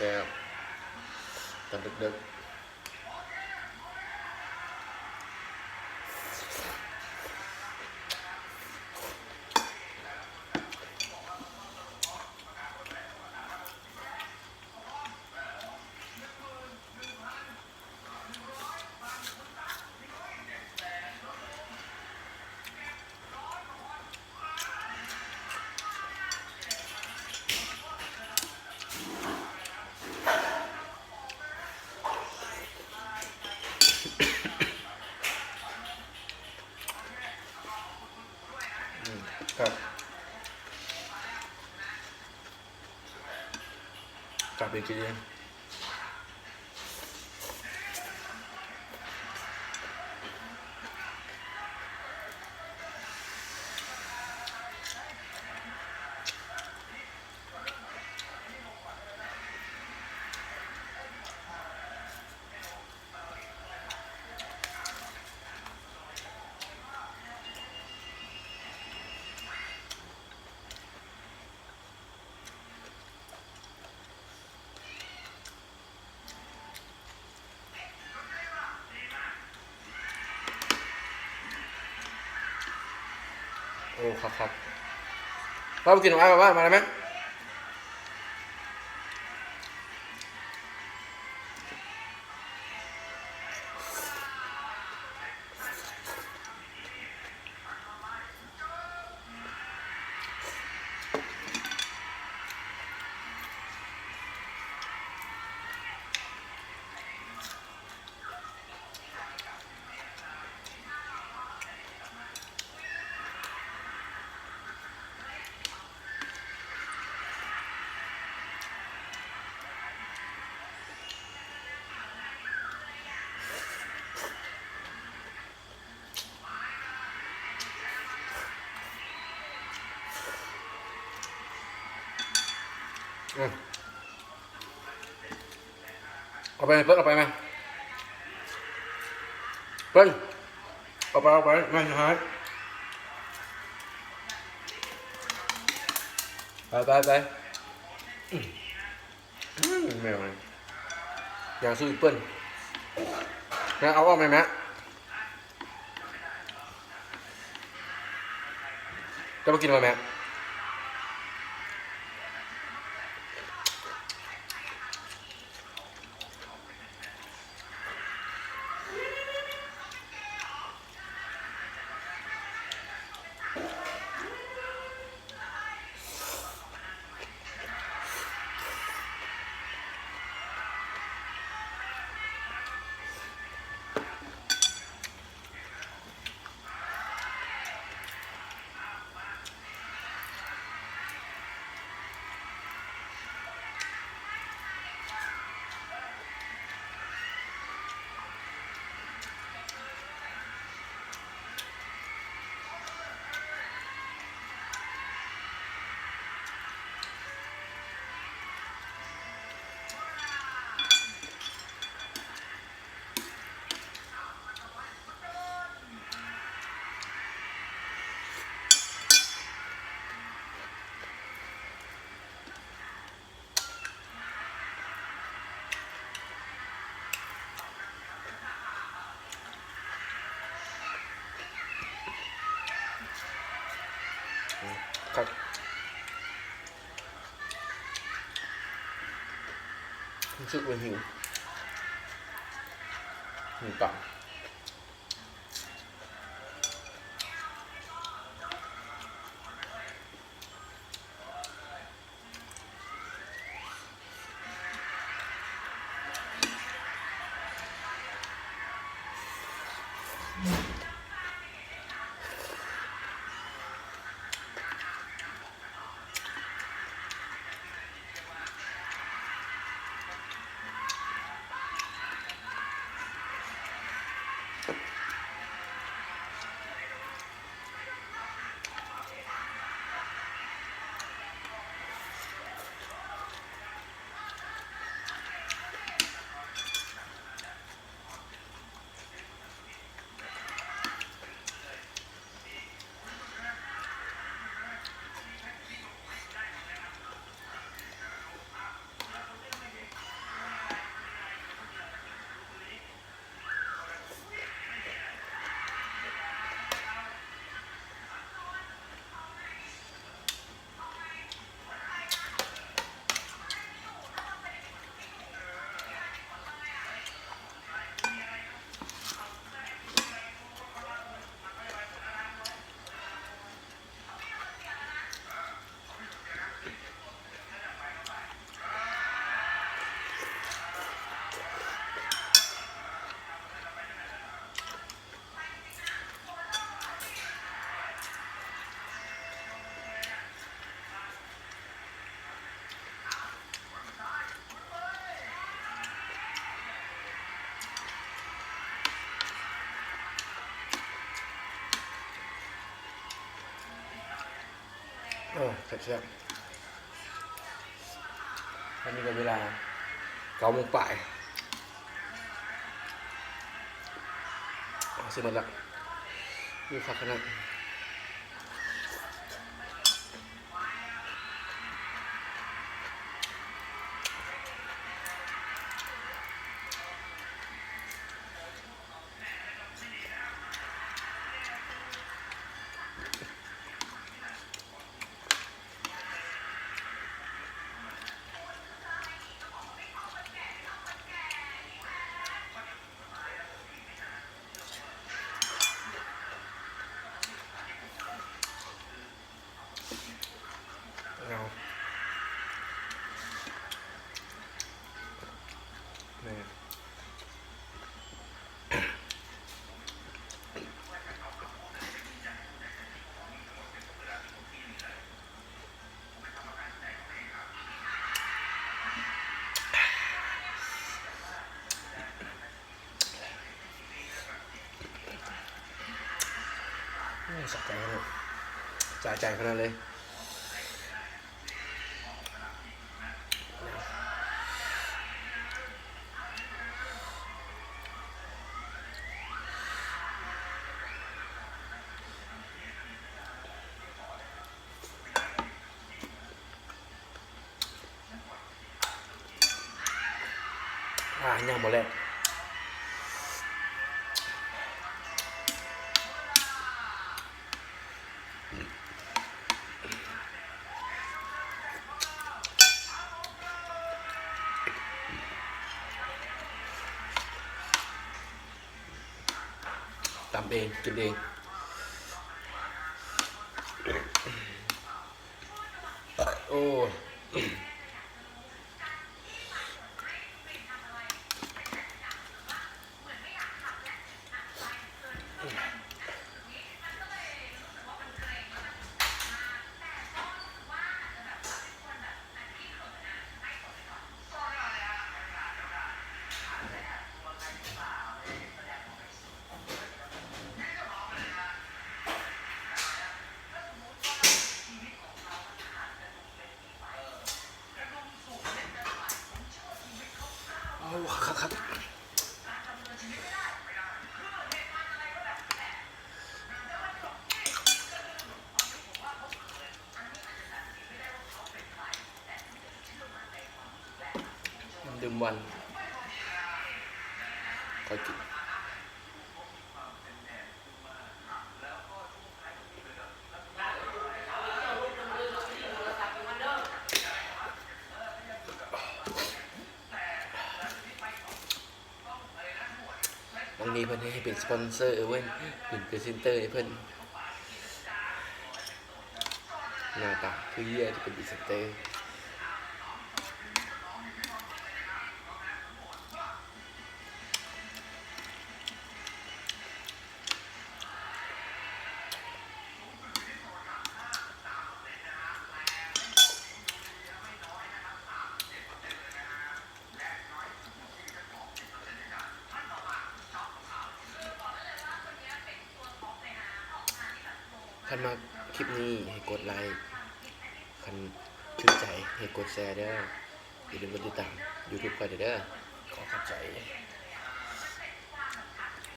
ແລ້ວ ຕອນເດິກໆ. ຄັບ ຄັບອີກທີໜຶ່ງ. ໂອ້ ຄັກໆ ມາກິນນຳອ້າຍ ມາ ມາໄດ້ໄໝ? ອືມ ເອົາໄປ ເປີດ ເອົາໄປແມ່ ເປີດ ເອົາໄປ ເອົາໄປ ແມ່ຊິໃຫ້ ໄປ ໄປ ໄປ. ອືມ ອືມ ແມ່ນຫຍັງ ຢາກຊື້ແອັບເປິ້ນ ແມ່ ເອົາອອກແມ່ ແມ່ ເຈົ້າບໍ່ກິນບໍ່ແມ່? ຄັກ ຮູ້ສຶກວ່າຫິວ ຫິວຕາມ. ໂອ້ ແຊບໆ ຕອນນີ້ກໍເວລາເກົ້າໂມງປາຍ ເອົາ ຊິໝົດລະ ໂອ້ ຄັກຂະໜາດ. ເອົາ ແມ່ນ. ໂອ້ ສະໃຈຂະໜາດ ສະໃຈຂະໜາດເລີຍ. ອາ ຍັງບໍ່ແລ້ວ. ຕຳເອງ ກິນເອງ. ໂອ້ຍ. ໂອ້ ຄັກໆໆ. ນ້ຳດື່ມຫວານ ຂ້ອຍກິນ. ນ້ອງນີເພິ່ນໃຫ້ເປັນສະປອນເຊີເອີເວີ້ນ ເປັນພຣີເຊັນເຕີໃຫ້ເພິ່ນ. ໜ້າຕາຄືເຫຍື່ອທີ່ເປັນພຣີເຊັນເຕີ. ຄັນມັກຄລິບນີ້ໃຫ້ກົດໄລ້ ຄັນຖືກໃຈໃຫ້ກົດແຊເດີ້. ຢ່າລືມກົດຕິດຕາມຢູທູບຂ້ອຍແດ່ເດີ້. ຂໍຂອບໃຈ.